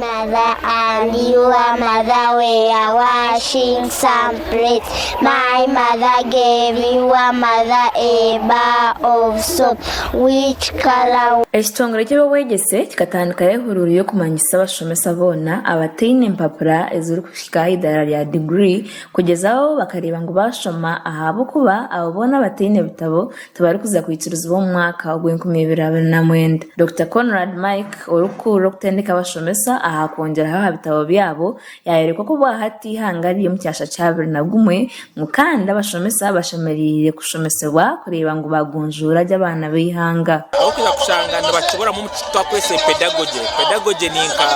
mother and your mother were washing some plates. My mother gave your mother a bar of soap. Which colour? Ekitongore ky'eby'obwegyese kikatandikaho ehururu y'okumanyisa abashomesa boona abataine empapura ezirikuhika aha idaara rya diguri kugyezaho bakareeba ngu baashoma ahabw'okuba abo boona abataine bitabo tibarikuza kwikirizibwa omu mwaka ogw'enkumi 2029. Dokita Conrad Mike orikukurira okutendeka abashomesa aha kwongyeraho aha bitabo byabo yaayoreka oku obwahati eihanga riri omu kyasha kya 21 ngu kandi abashomesa bashemereire kushomesibwa kureeba ngu baagonjoora gye abaana b'eihanga. Ahabw'okuza kushanga nibakiburamu omu kitwakwesa pedagogy. Pedagogy ni nka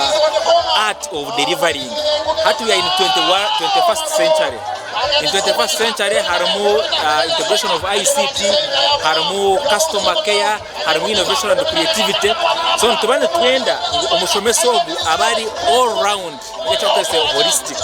art of delivering. Hati we are in 21st century. In 21st century harimu integration of ICT, harimu customer care, harimu innovation and creativity. So nituba nitwenda ngu omushomesa ogu abe ari all round eki barikweta holistic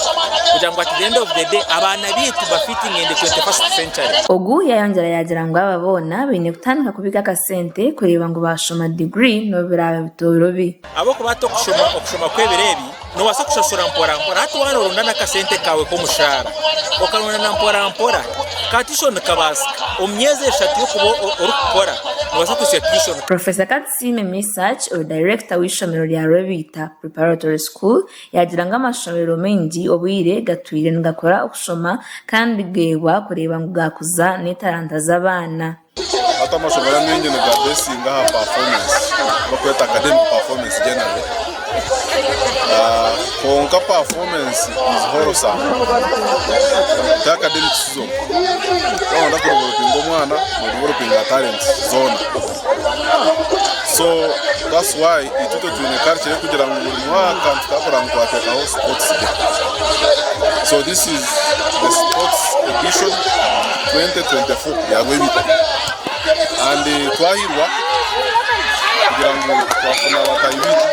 kugira ngu at the end of the day abaana baitu ba fitting in the 21st century. Ogu yayongyera yaagira ngu aba boona baine kutandika kubiika akasente kureeba ngu baashoma diguri n'obu biraabe bitoorobi. Ahabw'okuba hati okushoma okushoma kw'ebiro ebi noobaasa kushashura mporampora. Hati waaba nooronda n'akasente kaawe k'omushaara okaronda na mporampora, ka tuition kabaasika omu myezi eshatu y'okuba orikukora noobaasa kuhitsya tuition. Professor Katusiime Mesach ori dayirekita w'eishomero rya Rwebiita Preparatory School yaagira ngu amashomero maingi obwire gatwire nigakora okushoma kandi geebwa kureeba ngu gaakuza n'etaranta z'abaana. Hati amashomero amaingi nigabesinga aha performance barikweta academic performance generally kwonka performance is wholesome ti academics zonka. Waaba noyenda kudevelopinga omwana nodevelopinga talents zoona so that's why itwe twine culture yokugira ngu buri mwaka nitutakora ngu twatekaho sports day so this is the sports edition 2024 ya Rwebita and twahirwa kugira ngu twafuna bataahi baitu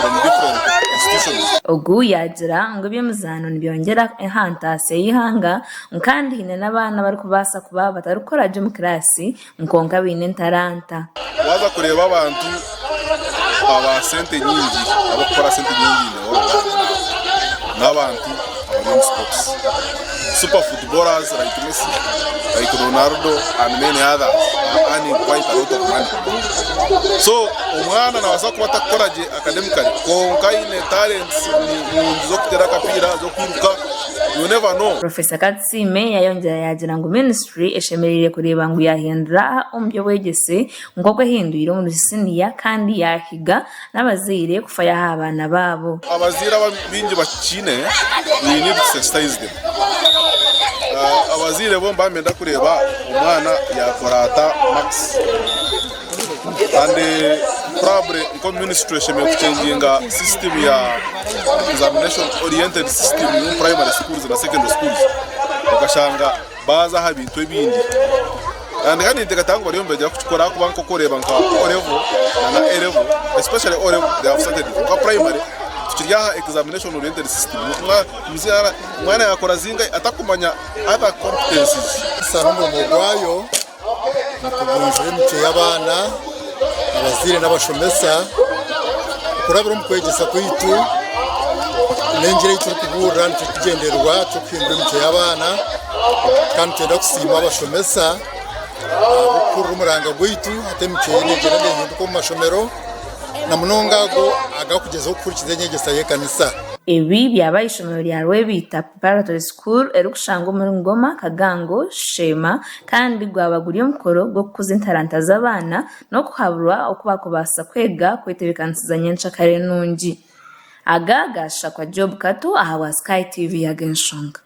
from different institutions. Ogu yaagira ngu eby'emizaano nibyongyera aha ntaasya y'eihanga ngu kandi haine n'abaana abarikubaasa kuba batarikukora gye omu kiraasi kwonka baine entaranta. Waaza kureeba abantu aba sente nyingi abarikukora sente nyingi in the whole world now n'abantu abari omu sports. Super footballers like Messi, like Ronaldo and many others are earning quite a lot of money. So omwana nabaasa kuba atarikukora gye academically kwonka aine talents nungi z'okuteera akapiira, z'okwiruka, you never know. Professor Katusiime yayongyera yaagira ngu minisiture eshemereire kureeba ngu yaahindura omu by'obwegyese nk'oku ehindwire omuri siniya kandi yaahiga n'abazaire kufayo aha baana baabo. Abazaire abaingi bakiine, we need to sensitize them. Abazaire bo nibaba nibenda kureeba omwana yakora ata marks and probably nka ministry eshemereire kuchenjinga system ya examination oriented system omu primary schools na secondary schools okashanga baaza aha bintu ebindi. Kandi kandi ninteekateeka ngu bariyo nibaija kukikora ahakuba nk'oku oreeba nka O level na A level especially O level they have started it kwonka primary tukiri aha examination oriented system omwana yaakora zingahi atakumanya other competencies. Kanisa n'omurimo gwayo mukugunjura emicwe y'abaana, abazaire n'abashomesa okurabira omu kwegyesa kwaitu n'engiri ei turikubuurira nikyo kigyendererwa ky'okuhindura emicwe y'abaana kandi nitwenda kusiima abashomesa ahabw'okukurira omuranga gwaitu hati emicwe neegyenda neehinduka omu mashomero na munonga ago agarikugyezaho kuhurikiza enyegyesa y'ekanisa. Ebi byaba aha ishomero rya Rwebiita Preparatory School erikushangwa omuri Ngoma, Kagango, Sheema kandi gwaba guri omukoro gw'okukuza entaranta z'abaana n'okuhaburwa oku baakubaasa kwega kwetebeekanisiza nyenkyakare nungi. Aga gaashakwa Job Kato ahabwa Sky TV Ag'enshonga.